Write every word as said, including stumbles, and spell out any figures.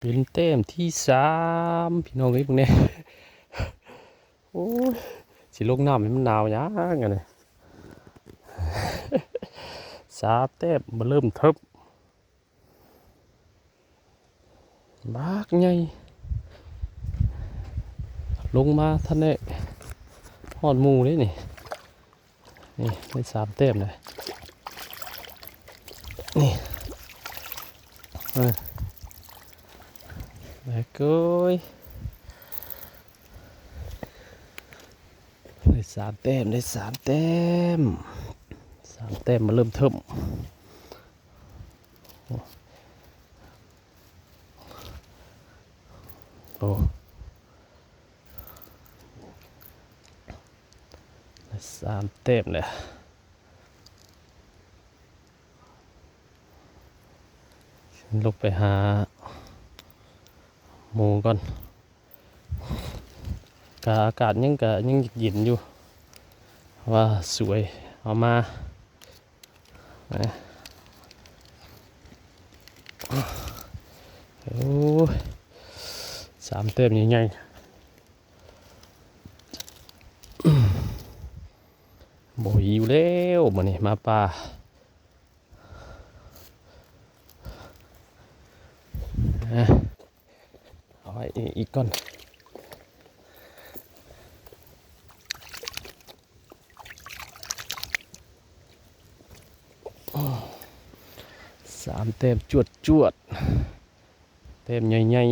เป็นแต้มที่สามพี่น้องเอ้ยพวกนี้ โอ้ย สิลงน้ำให้มันหนาวหยังอันนี้ สามแต้มมาเริ่มเทิบ บักใหญ่ ลงมาทันได้ฮอดหมู่เลยนี่ นี่ได้สามแต้มเลย นี่ เออ แล้วก็ได้สามแต้ม ได้สามแต้ม สามแต้มมาเริ่มเทิม โอ้ ได้สามแต้มเลย ลงไปหาหมู่ก่อน กะอากาศยังกะยังเย็นอยู่ ว่าสวย เอามา นะ โอ้ย สามแต้มใหญ่ๆ บ่หิวแล้วมื้อนี้มาป่า อ่ะ เอาไว้อีกก่อน สามแต้มจวดจวด แต้มใหญ่